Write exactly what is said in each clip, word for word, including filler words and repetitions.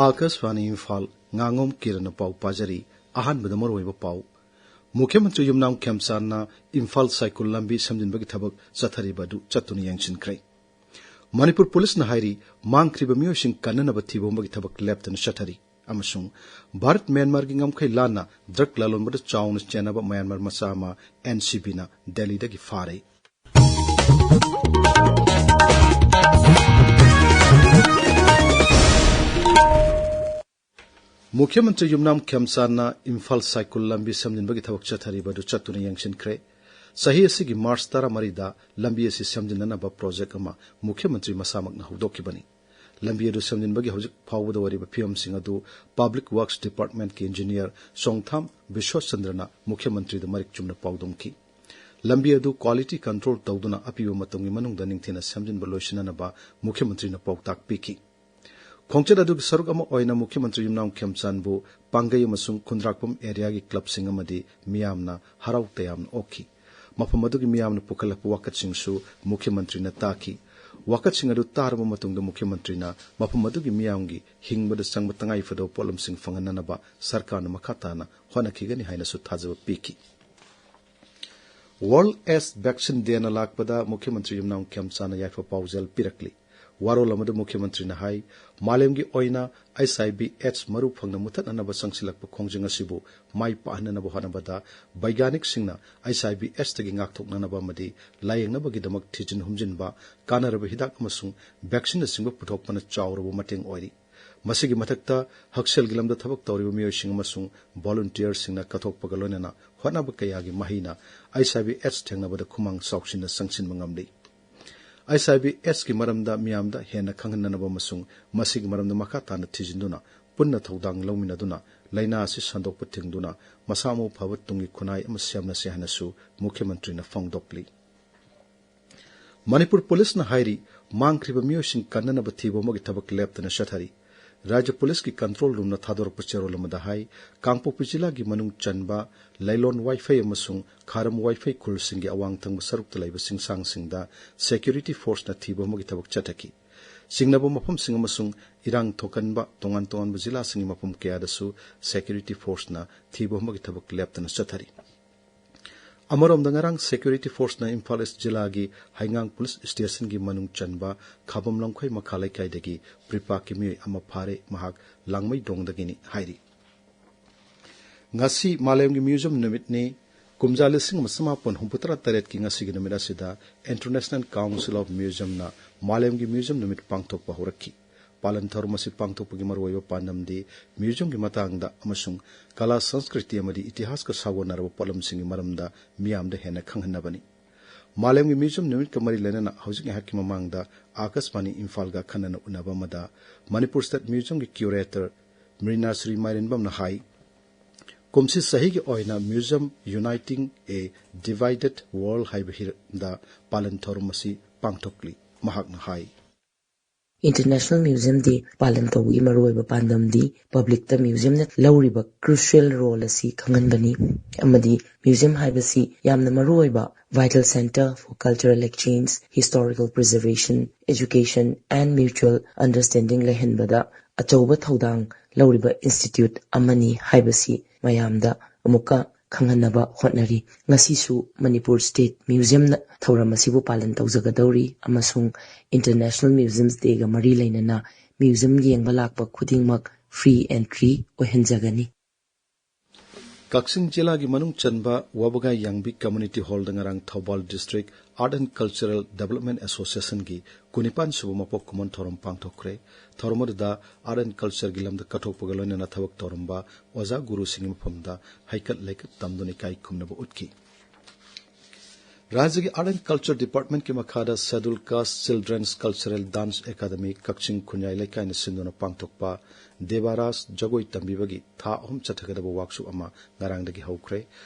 ꯑꯥꯀꯥꯁꯕꯥꯅꯤ ꯏꯝꯐꯥꯜ, ꯉꯥꯉꯣꯝ ꯀꯤꯔꯟꯅ ꯄꯥꯎ ꯄꯥꯖꯔꯤ꯫ ꯑꯍꯥꯟꯕꯗ ꯃꯔꯨꯑꯣꯏꯕ ꯄꯥꯎ꯫ ꯃꯨꯈ꯭ꯌ ꯃꯟꯇ꯭ꯔꯤ ꯌꯨꯝꯅꯥꯝ ꯈꯦꯝꯆꯥꯟꯅ ꯏꯝꯐꯥꯜ ꯁꯥꯏꯀꯨꯜ ꯂꯝꯕꯤ ꯁꯦꯝꯖꯤꯟꯕꯒꯤ ꯊꯕꯛ ꯆꯠꯊꯔꯤꯕ ꯑꯗꯨ ꯆꯠꯇꯨꯅ ꯌꯦꯡꯁꯤꯟꯈ꯭ꯔꯦ꯫ ꯃꯅꯤꯄꯨꯔ ꯄꯨꯂꯤꯁꯅ ꯍꯥꯏꯔꯤ, ꯃꯥꯡꯈ꯭ꯔꯤꯕ ꯃꯤꯑꯣꯏꯁꯤꯡ ꯀꯟꯅꯅꯕ ꯊꯤꯕ ꯍꯨꯝꯕꯒꯤ ꯊꯕꯛ ꯂꯦꯞꯇꯅ ꯆꯠꯊꯔꯤ ꯑꯃꯁꯨꯡ ꯚꯥꯔꯠ ꯃ꯭ꯌꯥꯟꯃꯥꯔꯒꯤ ꯉꯝꯈꯩ ꯂꯥꯟꯅ ꯗ꯭ꯔꯒ ꯂꯂꯣꯟꯕꯗ ꯆꯥꯎꯅ ꯆꯦꯟꯅꯕ ꯃ꯭ꯌꯥꯟꯃꯥꯔ ꯃꯆꯥ ꯑꯃ ꯑꯦꯟ ꯁꯤ ꯕꯤꯅ ꯗꯦꯜꯂꯤꯗꯒꯤ ꯐꯥꯔꯦ꯫ ꯃꯨꯈ꯭ꯌ ꯃꯟꯇ꯭ꯔꯤ ꯌꯨꯝꯅꯥꯝ ꯈꯦꯝꯆꯥꯟꯅ ꯏꯝꯐꯥꯜ ꯁꯥꯏꯀꯨꯜ ꯂꯝꯕꯤ ꯁꯦꯝꯖꯤꯟꯕꯒꯤ ꯊꯕꯛ ꯆꯠꯊꯔꯤꯕ ꯑꯗꯨ ꯆꯠꯇꯨꯅ ꯌꯦꯡꯁꯤꯟꯈ꯭ꯔꯦ꯫ ꯆꯍꯤ ꯑꯁꯤꯒꯤ ꯃꯥꯔꯆ ꯇꯔꯥꯃꯔꯤꯗ ꯂꯝꯕꯤ ꯑꯁꯤ ꯁꯦꯝꯖꯤꯟꯅꯅꯕ ꯄ꯭ꯔꯣꯖꯦꯛ ꯑꯃ ꯃꯨꯈ꯭ꯌ ꯃꯟꯇ꯭ꯔꯤ ꯃꯁꯥꯃꯛꯅ ꯍꯧꯗꯣꯛꯈꯤꯕꯅꯤ꯫ ꯂꯝꯕꯤ ꯑꯗꯨ ꯁꯦꯝꯖꯤꯟꯕꯒꯤ ꯍꯧꯖꯤꯛ ꯐꯥꯎꯕꯗ ꯑꯣꯏꯔꯤꯕ ꯐꯤꯕꯝꯁꯤꯡ ꯑꯗꯨ ꯄꯕ꯭ꯂꯤꯛ ꯋꯥꯔꯛꯁ ꯗꯤꯄꯥꯔꯠꯃꯦꯟꯠꯀꯤ ꯏꯟꯖꯤꯅꯤꯌꯔ ꯆꯣꯡꯊꯥꯝ ꯕꯤꯁ꯭ꯋꯆꯟꯗ꯭ꯔꯅ ꯃꯨꯈ꯭ꯌ ꯃꯟꯇ꯭ꯔꯤꯗ ꯃꯔꯤꯛ ꯆꯨꯝꯅ ꯄꯥꯎꯗꯝꯈꯤ꯫ ꯂꯝꯕꯤ ꯑꯗꯨ ꯀ꯭ꯋꯥꯂꯤꯇꯤ ꯀꯟꯇ꯭ꯔꯣꯜ ꯇꯧꯗꯨꯅ ꯑꯄꯤꯕ ꯃꯇꯝꯒꯤ ꯃꯅꯨꯡꯗ ꯅꯤꯡꯊꯤꯅ ꯁꯦꯝꯖꯤꯟꯕ ꯂꯣꯏꯁꯤꯟꯅꯅꯕ ꯃꯨꯈ꯭ꯌ ꯃꯟꯇ꯭ꯔꯤꯅ ꯄꯥꯎꯇꯥꯛ ꯄꯤꯈꯤ꯫ ꯈꯣꯡꯆꯠ ꯑꯗꯨꯒꯤ ꯁꯔꯨꯛ ꯑꯃ ꯑꯣꯏꯅ ꯃꯨꯈ꯭ꯌ ꯃꯟꯇ꯭ꯔꯤ ꯌꯨꯝꯅꯥꯝ ꯈꯦꯝꯆꯥꯟꯕꯨ ꯄꯥꯡꯒꯩ ꯑꯃꯁꯨꯡ ꯈꯨꯟꯗ꯭ꯔꯥꯛꯄꯝ ꯑꯦꯔꯤꯌꯥꯒꯤ ꯀ꯭ꯂꯕꯁꯤꯡ ꯑꯃꯗꯤ ꯃꯤꯌꯥꯝꯅ ꯍꯔꯥꯎ ꯇꯌꯥꯝꯅ ꯑꯣꯛꯈꯤ꯫ ꯃꯐꯝ ꯑꯗꯨꯒꯤ ꯃꯤꯌꯥꯝꯅ ꯄꯨꯈꯠꯂꯛꯄ ꯋꯥꯀꯠꯁꯤꯡꯁꯨ ꯃꯨꯈ꯭ꯌ ꯃꯟꯇ꯭ꯔꯤꯅ ꯇꯥꯈꯤ꯫ ꯋꯥꯀꯠꯁꯤꯡ ꯑꯗꯨ ꯇꯥꯔꯕ ꯃꯇꯨꯡꯗ ꯃꯨꯈ꯭ꯌ ꯃꯟꯇ꯭ꯔꯤꯅ ꯃꯐꯝ ꯑꯗꯨꯒꯤ ꯃꯤꯌꯥꯝꯒꯤ ꯍꯤꯡꯕꯗ ꯆꯪꯕ ꯇꯉꯥꯏ ꯐꯗꯕ ꯄꯣꯠꯂꯝꯁꯤꯡ ꯐꯪꯍꯟꯅꯅꯕ ꯁꯔꯀꯥꯔꯅ ꯃꯈꯥ ꯇꯥꯅ ꯍꯣꯠꯅꯈꯤꯒꯅꯤ ꯍꯥꯏꯅꯁꯨ ꯊꯥꯖꯕ ꯄꯤꯈꯤ꯫ ꯋꯥꯔꯜꯗ ꯑꯦꯗꯁ ꯚꯦꯛꯁꯤꯟ ꯗꯦꯅ ꯂꯥꯛꯄꯗ ꯃꯨꯈ꯭ꯌ ꯃꯟꯇ꯭ꯔꯤ ꯌꯨꯝꯅꯥꯝ ꯈꯦꯝꯆꯥꯟꯅ ꯌꯥꯏꯐ ꯄꯥꯎꯖꯦꯜ ꯄꯤꯔꯛꯂꯤ꯫ ꯋꯥꯔꯣꯜ ꯑꯃꯗ ꯃꯨꯈ꯭ꯌ ꯃꯟꯇ꯭ꯔꯤꯅ ꯍꯥꯏ, ꯃꯥꯂꯦꯝꯒꯤ ꯑꯣꯏꯅ ꯑꯩꯆ ꯑꯥꯏ ꯚꯤ ꯑꯦꯗꯁ ꯃꯔꯨ ꯐꯪꯅ ꯃꯨꯊꯠꯅꯅꯕ ꯆꯪꯁꯤꯜꯂꯛꯄ ꯈꯣꯡꯖꯪ ꯑꯁꯤꯕꯨ ꯃꯥꯏ ꯄꯥꯛꯍꯟꯅꯅꯕ ꯍꯣꯠꯅꯕꯗ ꯕꯩꯒ꯭ꯌꯥꯅꯤꯛꯁꯤꯡꯅ ꯑꯩꯆ ꯑꯥꯏ ꯚꯤ ꯑꯦꯗꯁꯇꯒꯤ ꯉꯥꯛꯊꯣꯛꯅꯅꯕ ꯑꯃꯗꯤ ꯂꯥꯌꯦꯡꯅꯕꯒꯤꯗꯃꯛ ꯊꯤꯖꯤꯟ ꯍꯨꯝꯖꯤꯟꯕ, ꯀꯥꯟꯅꯔꯕ ꯍꯤꯗꯥꯛ ꯑꯃꯁꯨꯡ ꯚꯦꯛꯁꯤꯟꯅꯆꯤꯡꯕ ꯄꯨꯊꯣꯛꯄꯅ ꯆꯥꯎꯔꯕ ꯃꯇꯦꯡ ꯑꯣꯏꯔꯤ꯫ ꯃꯁꯤꯒꯤ ꯃꯊꯛꯇ ꯍꯛꯁꯦꯜꯒꯤ ꯂꯝꯗ ꯊꯕꯛ ꯇꯧꯔꯤꯕ ꯃꯤꯑꯣꯏꯁꯤꯡ ꯑꯃꯁꯨꯡ ꯚꯣꯂꯨꯟꯇꯤꯌꯔꯁꯤꯡꯅ ꯀꯠꯊꯣꯛꯄꯒ ꯂꯣꯏꯅꯅ ꯍꯣꯠꯅꯕ ꯀꯌꯥꯒꯤ ꯃꯍꯩꯅ ꯑꯩꯆ ꯑꯥꯏ ꯚꯤ ꯑꯦꯗꯁ ꯊꯦꯡꯅꯕꯗ ꯈꯨꯃꯥꯡ ꯆꯥꯎꯁꯤꯟꯅ ꯆꯪꯁꯤꯟꯕ ꯉꯝꯂꯤ꯫ ꯑꯩꯆ ꯑꯥꯏ ꯚꯤ ꯑꯦꯗꯁꯀꯤ ꯃꯔꯝꯗ ꯃꯤꯌꯥꯝꯗ ꯍꯦꯟꯅ ꯈꯪꯍꯟꯅꯅꯕ ꯑꯃꯁꯨꯡ ꯃꯁꯤꯒꯤ ꯃꯔꯝꯗ ꯃꯈꯥ ꯇꯥꯅ ꯊꯤꯖꯤꯟꯗꯨꯅ ꯄꯨꯟꯅ ꯊꯧꯗꯥꯡ ꯂꯧꯃꯤꯟꯅꯗꯨꯅ ꯂꯥꯏꯅꯥ ꯑꯁꯤ ꯁꯟꯗꯣꯛꯄ ꯊꯤꯡꯗꯨꯅ ꯃꯁꯥ ꯃꯎ ꯐꯕ ꯇꯨꯡꯒꯤ ꯈꯨꯟꯅꯥꯏ ꯑꯃ ꯁꯦꯝꯅꯁꯤ ꯍꯥꯏꯅꯁꯨ ꯃꯨꯈ꯭ꯌ ꯃꯟꯇ꯭ꯔꯤꯅ ꯐꯣꯡꯗꯣꯛꯂꯤ꯫ ꯃꯅꯤꯄꯨꯔ ꯄꯨꯂꯤꯁꯅ ꯍꯥꯏꯔꯤ, ꯃꯥꯡꯈ꯭ꯔꯤꯕ ꯃꯤꯑꯣꯏꯁꯤꯡ ꯀꯟꯅꯅꯕ ꯊꯤꯕ ꯍꯨꯝꯕꯒꯤ ꯊꯕꯛ ꯂꯦꯞꯇꯅ ꯆꯠꯊꯔꯤ꯫ ꯔꯥꯖ꯭ꯌ ꯄꯨꯂꯤꯁꯀꯤ ꯀꯟꯇ꯭ꯔꯣꯜ ꯔꯨꯝꯅ ꯊꯥꯗꯣꯔꯛꯄ ꯆꯦꯔꯣꯜ ꯑꯃꯗ ꯍꯥꯏ, ꯀꯥꯡꯄꯣꯛꯄꯤ ꯖꯤꯂꯥꯒꯤ ꯃꯅꯨꯡ ꯆꯟꯕ ꯂꯩꯂꯣꯟ ꯋꯥꯏꯐꯩ ꯑꯃꯁꯨꯡ ꯈꯥꯔꯝ ꯋꯥꯏꯐꯩ ꯈꯨꯜꯁꯤꯡꯒꯤ ꯑꯋꯥꯡ ꯊꯪꯕ ꯁꯔꯨꯛꯇ ꯂꯩꯕ ꯆꯤꯡꯁꯥꯡꯁꯤꯡꯗ ꯁꯦꯀ꯭ꯌꯨꯔꯤꯇꯤ ꯐꯣꯔꯁꯅ ꯊꯤꯕ ꯍꯨꯝꯕꯒꯤ ꯊꯕꯛ ꯆꯠꯊꯈꯤ꯫ ꯆꯤꯡꯅꯕ ꯃꯐꯝꯁꯤꯡ ꯑꯃꯁꯨꯡ ꯏꯔꯥꯡ ꯊꯣꯛꯍꯟꯕ ꯇꯣꯉꯥꯟ ꯇꯣꯉꯥꯟꯕ ꯖꯤꯂꯥꯁꯤꯡꯒꯤ ꯃꯐꯝ ꯀꯌꯥꯗꯁꯨ security forceꯅ ꯊꯤꯕ ꯍꯨꯝꯕꯒꯤ ꯊꯕꯛ ꯂꯦꯞꯇꯅ ꯆꯠꯊꯔꯤ꯫ ꯑꯃꯔꯣꯝꯗ, ꯉꯔꯥꯡ security forceꯅ ꯏꯝꯐꯥꯜ ꯏꯁ ꯖꯤꯂꯥꯒꯤ ꯍꯩꯉꯥꯡ ꯄꯨꯂꯤꯁ ꯁ꯭ꯇꯦꯁꯟꯒꯤ ꯃꯅꯨꯡ ꯆꯟꯕ ꯈꯥꯕꯝ ꯂꯝꯈꯣꯏ ꯃꯈꯥ ꯂꯩꯀꯥꯏꯗꯒꯤ ꯄ꯭ꯔꯤꯄꯥꯛꯀꯤ ꯃꯤꯑꯣꯏ ꯑꯃ ꯐꯥꯔꯦ꯫ ꯃꯍꯥꯛ ꯂꯥꯡꯃꯩꯗꯣꯡꯗꯒꯤꯅꯤ ꯍꯥꯏꯔꯤ꯫ ꯉꯁꯤ ꯃꯥꯂꯦꯝꯒꯤ ꯃ꯭ꯌꯨꯖꯤꯌꯝ ꯅꯨꯃꯤꯠꯅꯤ꯫ ꯀꯨꯝꯖꯥ ꯂꯤꯁꯤꯡ ꯑꯃ ꯆꯃꯥꯄꯟ ꯍꯨꯝꯐꯨꯇꯔꯥ ꯇꯔꯦꯠꯀꯤ ꯉꯁꯤꯒꯤ ꯅꯨꯃꯤꯠ ꯑꯁꯤꯗ International Council of Museumꯅ ꯃꯥꯂꯦꯝꯒꯤ ꯃ꯭ꯌꯨꯖꯤꯌꯝ ꯅꯨꯃꯤꯠ ꯄꯥꯡꯊꯣꯛꯄ ꯍꯧꯔꯛꯈꯤ꯫ ꯄꯥꯂꯟ ꯊꯧꯔꯝ ꯑꯁꯤ ꯄꯥꯡꯊꯣꯛꯄꯒꯤ ꯃꯔꯨꯑꯣꯏꯕ ꯄꯥꯟꯗꯝꯗꯤ ꯃ꯭ꯌꯨꯖꯤꯌꯝꯒꯤ ꯃꯇꯥꯡꯗ ꯑꯃꯁꯨꯡ ꯀꯂꯥ, ꯁꯪꯁꯀ꯭ꯔꯤꯇꯤ ꯑꯃꯗꯤ ꯏꯇꯤꯍꯥꯁꯀ ꯁꯥꯒꯣꯟꯅꯔꯕ ꯄꯣꯠꯂꯝꯁꯤꯡꯒꯤ ꯃꯔꯝꯗ ꯃꯤꯌꯥꯝꯗ ꯍꯦꯟꯅ ꯈꯪꯍꯟꯅꯕꯅꯤ꯫ ꯃꯥꯂꯦꯝꯒꯤ ꯃ꯭ꯌꯨꯖꯤꯌꯝ ꯅꯨꯃꯤꯠꯀ ꯃꯔꯤ ꯂꯩꯅꯅ ꯍꯧꯖꯤꯛ ꯉꯥꯏꯍꯥꯛꯀꯤ ꯃꯃꯥꯡꯗ ꯑꯥꯀꯥꯁꯕꯥꯅꯤ ꯏꯝꯐꯥꯜꯒ ꯑꯈꯟꯅꯅ ꯎꯅꯕ ꯑꯃꯗ ꯃꯅꯤꯄꯨꯔ ꯁ꯭ꯇꯦꯠ ꯃ꯭ꯌꯨꯖꯤꯌꯝꯒꯤ curator ꯃ꯭ꯔꯤꯅꯥꯁ꯭ꯔꯤ ꯃꯥꯏꯔꯦꯟꯕꯝꯅ ꯍꯥꯏ, ꯀꯨꯝꯁꯤ ꯆꯍꯤꯒꯤ ꯑꯣꯏꯅ Museum Uniting a Divided World ꯍꯥꯏꯕ ꯍꯤꯔꯝꯗ ꯄꯥꯂꯟ ꯊꯧꯔꯝ ꯑꯁꯤ ꯄꯥꯡꯊꯣꯛꯂꯤ꯫ ꯃꯍꯥꯛꯅ ꯍꯥꯏ, International Museum Day ꯄꯥꯂꯟ ꯇꯧꯕꯒꯤ ꯃꯔꯨꯑꯣꯏꯕ ꯄꯥꯟꯗꯝꯗꯤ ꯄꯕ꯭ꯂꯤꯛꯇ ꯃ꯭ꯌꯨꯖꯤꯌꯝꯅ ꯂꯧꯔꯤꯕ crucial role ꯑꯁꯤ ꯈꯪꯍꯟꯕꯅꯤ ꯑꯃꯗꯤ ꯃ꯭ꯌꯨꯖꯤꯌꯝ ꯍꯥꯏꯕꯁꯤ ꯌꯥꯝꯅ ꯃꯔꯨꯑꯣꯏꯕ vital centre for cultural exchange, historical preservation, education and mutual understanding ꯂꯩꯍꯟꯕꯗ ꯑꯆꯧꯕ ꯊꯧꯗꯥꯡ ꯂꯧꯔꯤꯕ institute ꯑꯃꯅꯤ ꯍꯥꯏꯕꯁꯤ ꯃꯌꯥꯝꯗ ꯑꯃꯨꯛꯀ ꯈꯪꯍꯟꯅꯕ ꯍꯣꯠꯅꯔꯤ꯫ ꯉꯁꯤꯁꯨ ꯃꯅꯤꯄꯨꯔ ꯁ꯭ꯇꯦꯠ ꯃ꯭ꯌꯨꯖꯤꯌꯝꯅ ꯊꯧꯔꯝ ꯑꯁꯤꯕꯨ ꯄꯥꯂꯟ ꯇꯧꯖꯒꯗꯧꯔꯤ ꯑꯃꯁꯨꯡ International Museums Dayꯒ ꯃꯔꯤ ꯂꯩꯅꯅ ꯃ꯭ꯌꯨꯖꯤꯌꯝ ꯌꯦꯡꯕ ꯂꯥꯛꯄ ꯈꯨꯗꯤꯡꯃꯛ free entry ꯑꯣꯏꯍꯟꯖꯒꯅꯤ꯫ ꯀꯛꯆꯤꯡ ꯖꯤꯂꯥꯒꯤ ꯃꯅꯨꯡ ꯆꯟꯕ ꯋꯥꯕꯒꯥꯏ ꯌꯥꯡꯕꯤ Community Hallꯗ ꯉꯔꯥꯡ Thoubal District Art and Cultural Development Associationꯒꯤ ꯀꯨꯟꯅꯤꯄꯥꯟ ꯁꯨꯕ ꯃꯄꯣꯛ ꯀꯨꯝꯑꯣꯟ ꯊꯧꯔꯝ ꯄꯥꯡꯊꯣꯛꯈ꯭ꯔꯦ꯫ ꯊꯧꯔꯝ ꯑꯗꯨꯗ Art and Cultureꯒꯤ ꯂꯝꯗ ꯀꯠꯊꯣꯛꯄꯒ ꯂꯣꯏꯅꯅ ꯊꯕꯛ ꯇꯧꯔꯝꯕ ꯑꯣꯖꯥ ꯒꯨꯔꯨꯁꯤꯡꯒꯤ ꯃꯐꯝꯗ ꯍꯩꯀꯠ ꯂꯩꯀꯠ ꯇꯝꯗꯨꯅ ꯏꯀꯥꯏ ꯈꯨꯝꯅꯕ ꯎꯠꯈꯤ꯫ ꯔꯥꯖ꯭ꯌꯒꯤ Art and Culture Departmentꯀꯤ ꯃꯈꯥꯗ Scheduled Caste Children's Cultural Dance Academy ꯀꯛꯆꯤꯡ ꯈꯨꯟꯌꯥꯏ ꯂꯩꯀꯥꯏꯅ ꯁꯤꯟꯗꯨꯅ ꯄꯥꯡꯊꯣꯛꯄ ꯗꯦꯕꯥꯔꯥꯖ ꯖꯒꯣꯏ ꯇꯝꯕꯤꯕꯒꯤ ꯊꯥ ꯑꯍꯨꯝ ꯆꯠꯊꯒꯗꯕ workshop ꯑꯃ ꯉꯔꯥꯡꯗꯒꯤ ꯍꯧꯈ꯭ꯔꯦ꯫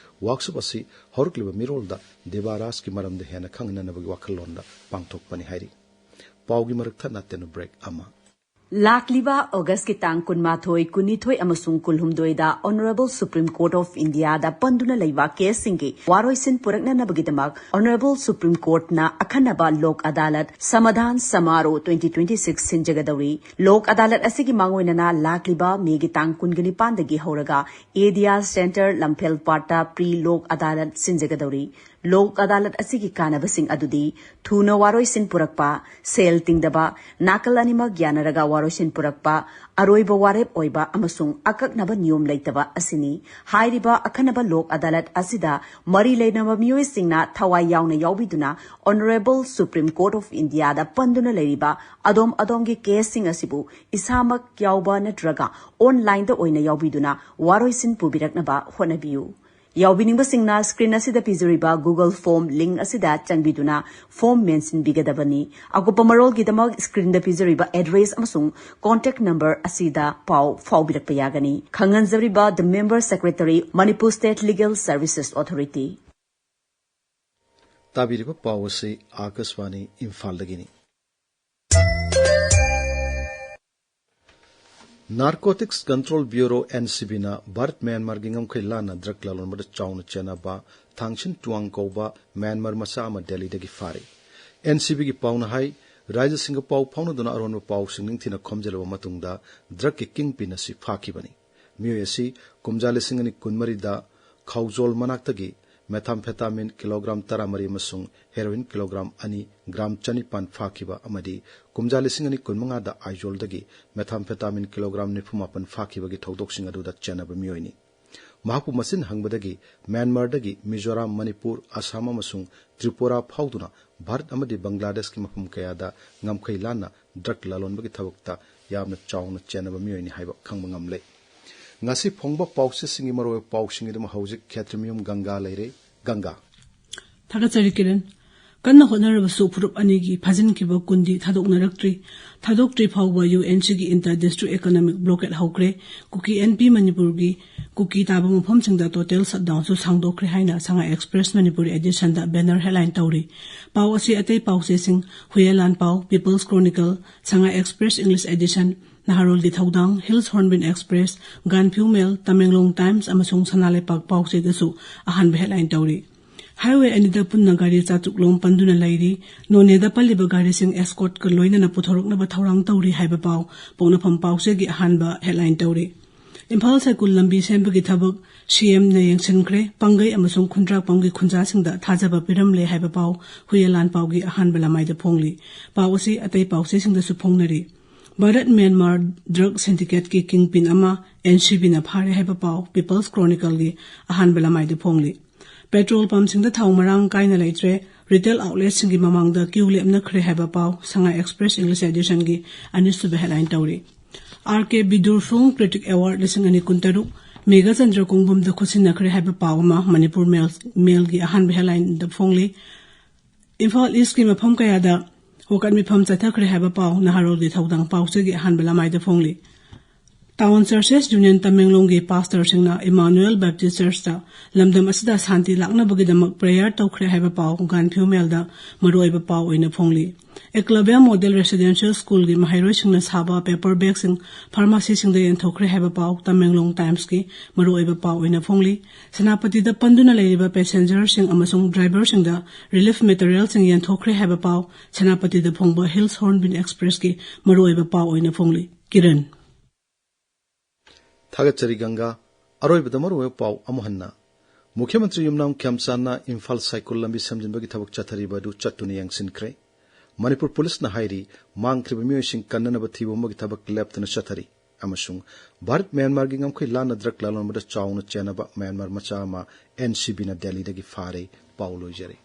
Workshop ꯑꯁꯤ ꯍꯧꯔꯛꯂꯤꯕ ꯃꯤꯔꯣꯜꯗ ꯗꯦꯕꯥꯔꯥꯖꯀꯤ ꯃꯔꯝꯗ ꯍꯦꯟꯅ ꯈꯪꯍꯟꯅꯕꯒꯤ ꯋꯥꯈꯜꯂꯣꯟꯗ ꯄꯥꯡꯊꯣꯛꯄꯅꯤ ꯍꯥꯏꯔꯤ꯫ ꯄꯥꯎꯒꯤ ꯃꯔꯛ ꯊꯠꯅ ꯇꯦꯟꯕ break ꯑꯃ꯫ ꯂꯥꯛꯂꯤꯕ ꯑꯣꯒꯁꯀꯤ ꯇꯥꯡ ꯀꯨꯟꯃꯥꯊꯣꯏ, ꯀꯨꯟꯅꯤꯊꯣꯏ ꯑꯃꯁꯨꯡ ꯀꯨꯟꯍꯨꯝꯗꯣꯏꯗ Honourable Supreme Court of Indiaꯗ ꯄꯟꯗꯨꯅ ꯂꯩꯕ caseꯁꯤꯡꯒꯤ ꯋꯥꯔꯣꯏꯁꯤꯟ ꯄꯨꯔꯛꯅꯅꯕꯒꯤꯗꯃꯛ Honourable Supreme Courtꯅ ꯑꯈꯟꯅꯕ ꯂꯣꯛ ꯑꯗꯥꯂꯠ ꯁꯃꯥꯙꯥꯟ ꯁꯃꯥꯔꯣ twenty twenty six ꯁꯤꯟꯖꯒꯗꯧꯔꯤ꯫ ꯂꯣꯛ ꯑꯗꯥꯂꯠ ꯑꯁꯤꯒꯤ ꯃꯥꯡꯑꯣꯏꯅꯅ ꯂꯥꯛꯂꯤꯕ ꯃꯦꯒꯤ ꯇꯥꯡ ꯀꯨꯟꯒ ꯅꯤꯄꯥꯟꯗꯒꯤ ꯍꯧꯔꯒ ADR Centre ꯂꯝꯐꯦꯜ ꯄꯥꯠꯇ pre ꯂꯣꯛ ꯑꯗꯥꯂꯠ ꯁꯤꯟꯖꯒꯗꯧꯔꯤ꯫ ꯂꯣꯛ ꯑꯗꯥꯂꯠ ꯑꯁꯤꯒꯤ ꯀꯥꯟꯅꯕꯁꯤꯡ ꯑꯗꯨꯗꯤ ꯊꯨꯅ ꯋꯥꯔꯣꯏꯁꯤꯟ ꯄꯨꯔꯛꯄ, ꯁꯦꯜ ꯇꯤꯡꯗꯕ, ꯅꯥꯀꯜ ꯑꯅꯤꯃꯛ ꯌꯥꯅꯔꯒ ꯋꯥꯔꯣꯏꯁꯤꯟ ꯄꯨꯔꯛꯄ, ꯑꯔꯣꯏꯕ ꯋꯥꯔꯦꯞ ꯑꯣꯏꯕ ꯑꯃꯁꯨꯡ ꯑꯀꯛꯅꯕ ꯅꯤꯌꯣꯝ ꯂꯩꯇꯕ ꯑꯁꯤꯅꯤ꯫ ꯍꯥꯏꯔꯤꯕ ꯑꯈꯟꯅꯕ ꯂꯣꯛ ꯑꯗꯥꯂꯠ ꯑꯁꯤꯗ ꯃꯔꯤ ꯂꯩꯅꯕ ꯃꯤꯑꯣꯏꯁꯤꯡꯅ ꯊꯋꯥꯏ ꯌꯥꯎꯅ ꯌꯥꯎꯕꯤꯗꯨꯅ Honourable Supreme Court of Indiaꯗ ꯄꯟꯗꯨꯅ ꯂꯩꯔꯤꯕ ꯑꯗꯣꯝ ꯑꯗꯣꯝꯒꯤ caseꯁꯤꯡ ꯑꯁꯤꯕꯨ ꯏꯁꯥꯃꯛ ꯌꯥꯎꯕ ꯅꯠꯇ꯭ꯔꯒ onlineꯗ ꯑꯣꯏꯅ ꯌꯥꯎꯕꯤꯗꯨꯅ ꯋꯥꯔꯣꯏꯁꯤꯟ ꯄꯨꯕꯤꯔꯛꯅꯕ ꯍꯣꯠꯅꯕꯤꯌꯨ꯫ ꯌꯥꯎꯕꯤꯅꯤꯡꯕꯁꯤꯡꯅ screen ꯑꯁꯤꯗ ꯄꯤꯖꯔꯤꯕ Google form link ꯑꯁꯤꯗ ꯆꯪꯕꯤꯗꯨꯅ form ꯃꯦꯟꯁꯤꯟꯕꯤꯒꯗꯕꯅꯤ꯫ ꯑꯀꯨꯞꯄ ꯃꯔꯣꯜꯒꯤꯗꯃꯛ screenꯗ ꯄꯤꯖꯔꯤꯕ address ꯑꯃꯁꯨꯡ contact number ꯑꯁꯤꯗ ꯄꯥꯎ ꯐꯥꯎꯕꯤꯔꯛꯄ ꯌꯥꯒꯅꯤ꯫ ꯈꯪꯍꯟꯖꯔꯤꯕ The Member Secretary, Manipur State Legal Services Authority꯫ ꯇꯥꯕꯤꯔꯤꯕ ꯄꯥꯎ ꯑꯁꯤ ꯑꯥꯀꯥꯁꯕꯥꯅꯤ ꯏꯝꯐꯥꯜꯗꯒꯤꯅꯤ꯫ Narcotics Control Bureau, NCBꯅ ꯚꯥꯔꯠ ꯃ꯭ꯌꯥꯟꯃꯥꯔꯒꯤ ꯉꯝꯈꯩ ꯂꯥꯟꯅ drug ꯂꯂꯣꯟꯕꯗ ꯆꯥꯎꯅ ꯆꯦꯟꯅꯕ ꯊꯥꯡꯁꯤꯟ ꯇꯨꯋꯥꯡ ꯀꯧꯕ ꯃ꯭ꯌꯥꯟꯃꯥꯔ ꯃꯆꯥ ꯑꯃ ꯗꯦꯜꯂꯤꯗꯒꯤ ꯐꯥꯔꯦ꯫ NCBꯒꯤ ꯄꯥꯎꯅ ꯍꯥꯏ, ꯔꯥꯖ꯭ꯌꯁꯤꯡꯒ ꯄꯥꯎ ꯐꯥꯎꯅꯗꯨꯅ ꯑꯔꯣꯟꯕ ꯄꯥꯎꯁꯤꯡ ꯅꯤꯡꯊꯤꯅ ꯈꯣꯝꯖꯤꯜꯂꯕ ꯃꯇꯨꯡꯗ drugꯀꯤ kingpin ꯑꯁꯤ ꯐꯥꯈꯤꯕꯅꯤ꯫ ꯃꯤꯑꯣꯏ ꯑꯁꯤ ꯀꯨꯝꯖꯥ ꯂꯤꯁꯤꯡ ꯑꯅꯤ ꯀꯨꯟꯃꯔꯤꯗ ꯈꯥꯎꯖꯣꯜ ꯃꯅꯥꯛꯇꯒꯤ methamphetamine kilogram ꯇꯔꯥꯃꯔꯤ ꯑꯃꯁꯨꯡ heroin kilogram ꯑꯅꯤ, gram ꯆꯅꯤꯄꯥꯟ ꯐꯥꯈꯤꯕ ꯑꯃꯗꯤ ꯀꯨꯝꯖꯥ ꯂꯤꯁꯤꯡ ꯑꯅꯤ ꯀꯨꯟꯃꯉꯥꯗ ꯑꯥꯏꯖꯣꯜꯗꯒꯤ methamphetamine kilogram ꯅꯤꯐꯨꯃꯥꯄꯟ ꯐꯥꯈꯤꯕꯒꯤ ꯊꯧꯗꯣꯛꯁꯤꯡ ꯑꯗꯨꯗ ꯆꯦꯟꯅꯕ ꯃꯤꯑꯣꯏꯅꯤ꯫ ꯃꯍꯥꯛꯄꯨ ꯃꯆꯤꯟ ꯍꯪꯕꯗꯒꯤ ꯃ꯭ꯌꯥꯟꯃꯥꯔꯗꯒꯤ ꯃꯤꯖꯣꯔꯥꯝ, ꯃꯅꯤꯄꯨꯔ, ꯑꯁꯥꯝ ꯑꯃꯁꯨꯡ ꯇ꯭ꯔꯤꯄꯨꯔꯥ ꯐꯥꯎꯗꯨꯅ ꯚꯥꯔꯠ ꯑꯃꯗꯤ ꯕꯪꯒ꯭ꯂꯥꯗꯦꯁꯀꯤ ꯃꯐꯝ ꯀꯌꯥꯗ ꯉꯝꯈꯩ ꯂꯥꯟꯅ drug ꯂꯂꯣꯟꯕꯒꯤ ꯊꯕꯛꯇ ꯌꯥꯝꯅ ꯆꯥꯎꯅ ꯆꯦꯟꯅꯕ ꯃꯤꯑꯣꯏꯅꯤ ꯍꯥꯏꯕ ꯈꯪꯕ ꯉꯝꯂꯦ꯫ ꯉꯁꯤ ꯐꯣꯡꯕ ꯄꯥꯎꯆꯦꯁꯤꯡꯒꯤ ꯃꯔꯨꯑꯣꯏꯕ ꯄꯥꯎꯁꯤꯡꯒꯤꯗꯃꯛ ꯍꯧꯖꯤꯛ ꯈꯦꯇ꯭ꯔꯤꯃꯌꯨꯝ ꯒꯪꯒꯥ ꯂꯩꯔꯦ꯫ ꯒꯪꯒꯥ꯫ ꯊꯥꯒꯠꯆꯔꯤ ꯀꯤꯔꯟ꯫ ꯀꯟꯅ ꯍꯣꯠꯅꯔꯕꯁꯨ ꯐꯨꯔꯨꯞ ꯑꯅꯤꯒꯤ ꯐꯥꯖꯤꯟꯈꯤꯕ ꯀꯨꯟꯗꯤ ꯊꯥꯗꯣꯛꯅꯔꯛꯇ꯭ꯔꯤ꯫ ꯊꯥꯗꯣꯛꯇ꯭ꯔꯤ ꯐꯥꯎꯕ ꯌꯨ ꯑꯦꯟ ꯁꯤꯒꯤ inter district economic blockade ꯍꯧꯈ꯭ꯔꯦ꯫ ꯀꯨꯀꯤ ꯑꯦꯟ ꯄꯤ ꯃꯅꯤꯄꯨꯔꯒꯤ ꯀꯨꯀꯤ ꯇꯥꯕ ꯃꯐꯝꯁꯤꯡꯗ total shutdownꯁꯨ ꯁꯥꯡꯗꯣꯛꯈ꯭ꯔꯦ ꯍꯥꯏꯅ ꯁꯉꯥꯏ ꯑꯦꯛꯁꯄ꯭ꯔꯦꯁ ꯃꯅꯤꯄꯨꯔꯤ editionꯗ banner headline ꯇꯧꯔꯤ꯫ ꯄꯥꯎ ꯑꯁꯤ ꯑꯇꯩ ꯄꯥꯎꯆꯦꯁꯤꯡ ꯍꯨꯌꯦꯟ ꯂꯥꯟꯄꯥꯎ, People's Chronicle, ꯁꯉꯥꯏ ꯑꯦꯛꯁꯄ꯭ꯔꯦꯁ English edition, ꯅꯍꯥꯔꯣꯜꯒꯤ ꯊꯧꯗꯥꯡ, Hills Hornbill Express, ꯒꯥꯟꯐꯤꯎ ꯃꯦꯜ, ꯇꯃꯦꯡꯂꯣꯡ ꯇꯥꯏꯝꯁ ꯑꯃꯁꯨꯡ ꯁꯅꯥ ꯂꯩꯄꯥꯛ ꯄꯥꯎꯆꯦꯗꯁꯨ ꯑꯍꯥꯟꯕ headline ꯇꯧꯔꯤ꯫ Highway ꯑꯅꯤꯗ ꯄꯨꯟꯅ ꯒꯥꯔꯤ ꯆꯥꯇ꯭ꯔꯨꯛ ꯂꯣꯝ ꯄꯟꯗꯨꯅ ꯂꯩꯔꯤ꯫ ꯅꯣꯅꯦꯗ ꯄꯜꯂꯤꯕ ꯒꯥꯔꯤꯁꯤꯡ escortꯀ ꯂꯣꯏꯅꯅ ꯄꯨꯊꯣꯔꯛꯅꯕ ꯊꯧꯔꯥꯡ ꯇꯧꯔꯤ ꯍꯥꯏꯕ ꯄꯥꯎ ꯄꯣꯛꯅꯐꯝ ꯄꯥꯎꯆꯦꯒꯤ ꯑꯍꯥꯟꯕ headline ꯇꯧꯔꯤ꯫ ꯏꯝꯐꯥꯜ ꯁꯥꯏꯀꯨꯜ ꯂꯝꯕꯤ ꯁꯦꯝꯕꯒꯤ ꯊꯕꯛ ꯁꯤ ꯑꯦꯝꯅ ꯌꯦꯡꯁꯤꯟꯈ꯭ꯔꯦ꯫ ꯄꯥꯡꯒꯩ ꯑꯃꯁꯨꯡ ꯈꯨꯟꯗ꯭ꯔꯥꯛꯄꯝꯒꯤ ꯈꯨꯟꯖꯥꯁꯤꯡꯗ ꯊꯥꯖꯕ ꯄꯤꯔꯝꯂꯦ ꯍꯥꯏꯕ ꯄꯥꯎ ꯍꯨꯌꯦꯟ ꯂꯥꯟꯄꯥꯎꯒꯤ ꯑꯍꯥꯟꯕ ꯂꯃꯥꯏꯗ ꯐꯣꯡꯂꯤ꯫ ꯄꯥꯎ ꯑꯁꯤ ꯑꯇꯩ ꯄꯥꯎꯆꯦꯁꯤꯡꯗꯁꯨ ꯐꯣꯡꯅꯔꯤ꯫ ꯚꯥꯔꯠ ꯃ꯭ꯌꯥꯟꯃꯥꯔ drug syndicateꯀꯤ kingpin ꯑꯃ ꯑꯦꯟ ꯁꯤ ꯕꯤꯅ ꯐꯥꯔꯦ ꯍꯥꯏꯕ ꯄꯥꯎ People's Chronicleꯒꯤ ꯑꯍꯥꯟꯕ ꯂꯃꯥꯏꯗ ꯐꯣꯡꯂꯤ꯫ Petrol pumpꯁꯤꯡꯗ ꯊꯥꯎ ꯃꯔꯥꯡ ꯀꯥꯏꯅ ꯂꯩꯇ꯭ꯔꯦ꯫ Retail outletꯁꯤꯡꯒꯤ ꯃꯃꯥꯡꯗ queue ꯂꯦꯞꯅꯈ꯭ꯔꯦ ꯍꯥꯏꯕ ꯄꯥꯎ ꯁꯉꯥꯏ ꯑꯦꯛꯁꯄ꯭ꯔꯦꯁ English editionꯒꯤ ꯑꯅꯤꯁꯨꯕ headline ꯇꯧꯔꯤ꯫ ꯑꯥꯔ ꯀꯦ ꯕꯤꯗꯨꯔ Film Critic Award ꯂꯤꯁꯤꯡ ꯑꯅꯤ ꯀꯨꯟꯇꯔꯨꯛ, ꯃꯦꯘꯆꯟꯗ꯭ꯔ ꯀꯣꯡꯕꯝꯗ ꯈꯨꯠꯁꯤꯟꯅꯈ꯭ꯔꯦ ꯍꯥꯏꯕ ꯄꯥꯎ ꯑꯃ ꯃꯅꯤꯄꯨꯔ ꯃꯦꯜ, ꯃꯦꯜꯒꯤ ꯑꯍꯥꯟꯕ headlineꯗ ꯐꯣꯡꯂꯤ꯫ ꯏꯝꯐꯥꯜ ꯏꯁꯀꯤ ꯃꯐꯝ ꯀꯌꯥꯗ ꯋꯥꯀꯠ ꯃꯤꯐꯝ ꯆꯠꯊꯈ꯭ꯔꯦ ꯍꯥꯏꯕ ꯄꯥꯎ ꯅꯍꯥꯔꯣꯜꯒꯤ ꯊꯧꯗꯥꯡ ꯄꯥꯎꯆꯦꯒꯤ ꯑꯍꯥꯟꯕ ꯂꯃꯥꯏꯗ ꯐꯣꯡꯂꯤ꯫ Town Churches Union ꯇꯃꯦꯡꯂꯣꯡꯒꯤ ꯄꯥꯁꯇꯔꯁꯤꯡꯅ Emmanuel Baptist Churchꯇ ꯂꯝꯗꯝ ꯑꯁꯤꯗ ꯁꯥꯟꯇꯤ ꯂꯥꯛꯅꯕꯒꯤꯗꯃꯛ prayer ꯇꯧꯈ꯭ꯔꯦ ꯍꯥꯏꯕ ꯄꯥꯎ ꯒꯥꯟꯐꯤꯎ ꯃꯦꯜꯗ ꯃꯔꯨꯑꯣꯏꯕ ꯄꯥꯎ ꯑꯣꯏꯅ ꯐꯣꯡꯂꯤ꯫ Eklavya Model Residential Schoolꯒꯤ ꯃꯍꯩꯔꯣꯏꯁꯤꯡꯅ ꯁꯥꯕ paper bagꯁꯤꯡ pharmacyꯁꯤꯡꯗ ꯌꯦꯟꯊꯣꯛꯈ꯭ꯔꯦ ꯍꯥꯏꯕ ꯄꯥꯎ ꯇꯃꯦꯡꯂꯣꯡ ꯇꯥꯏꯝꯁꯀꯤ ꯃꯔꯨꯑꯣꯏꯕ ꯄꯥꯎ ꯑꯣꯏꯅ ꯐꯣꯡꯂꯤ꯫ ꯁꯦꯅꯥꯄꯇꯤꯗ ꯄꯟꯗꯨꯅ ꯂꯩꯔꯤꯕ passengerꯁꯤꯡ ꯑꯃꯁꯨꯡ driverꯁꯤꯡꯗ relief materialꯁꯤꯡ ꯌꯦꯟꯊꯣꯛꯈ꯭ꯔꯦ ꯍꯥꯏꯕ ꯄꯥꯎ ꯁꯦꯅꯥꯄꯇꯤꯗ ꯐꯣꯡꯕ Hills Hornbill Expressꯀꯤ ꯃꯔꯨꯑꯣꯏꯕ ꯄꯥꯎ ꯑꯣꯏꯅ ꯐꯣꯡꯂꯤ꯫ ꯀꯤꯔꯟ꯫ ꯊꯥꯒꯠꯆꯔꯤ ꯒꯪꯒꯥ꯫ ꯑꯔꯣꯏꯕꯗ ꯃꯔꯨꯑꯣꯏꯕ ꯄꯥꯎ ꯑꯃꯨꯛ ꯍꯟꯅ꯫ ꯃꯨꯈ꯭ꯌ ꯃꯟꯇ꯭ꯔꯤ ꯌꯨꯝꯅꯥꯝ ꯈꯦꯝꯆꯥꯟꯅ ꯏꯝꯐꯥꯜ ꯁꯥꯏꯀꯨꯜ ꯂꯝꯕꯤ ꯁꯦꯝꯖꯤꯟꯕꯒꯤ ꯊꯕꯛ ꯆꯠꯊꯔꯤꯕ ꯑꯗꯨ ꯆꯠꯇꯨꯅ ꯌꯦꯡꯁꯤꯟꯈ꯭ꯔꯦ꯫ ꯃꯅꯤꯄꯨꯔ ꯄꯨꯂꯤꯁꯅ ꯍꯥꯏꯔꯤ, ꯃꯥꯡꯈ꯭ꯔꯤꯕ ꯃꯤꯑꯣꯏꯁꯤꯡ ꯀꯟꯅꯅꯕ ꯊꯤꯕ ꯍꯨꯝꯕꯒꯤ ꯊꯕꯛ ꯂꯦꯞꯇꯅ ꯆꯠꯊꯔꯤ ꯑꯃꯁꯨꯡ ꯚꯥꯔꯠ ꯃ꯭ꯌꯥꯟꯃꯥꯔꯒꯤ ꯉꯝꯈꯩ ꯂꯥꯟꯅ drug ꯂꯂꯣꯟꯕꯗ ꯆꯥꯎꯅ ꯆꯦꯟꯅꯕ ꯃ꯭ꯌꯥꯟꯃꯥꯔ ꯃꯆꯥ ꯑꯃ ꯑꯦꯟ ꯁꯤ ꯕꯤꯅ ꯗꯦꯜꯂꯤꯗꯒꯤ ꯐꯥꯔꯦ꯫ ꯄꯥꯎ ꯂꯣꯏꯖꯔꯦ꯫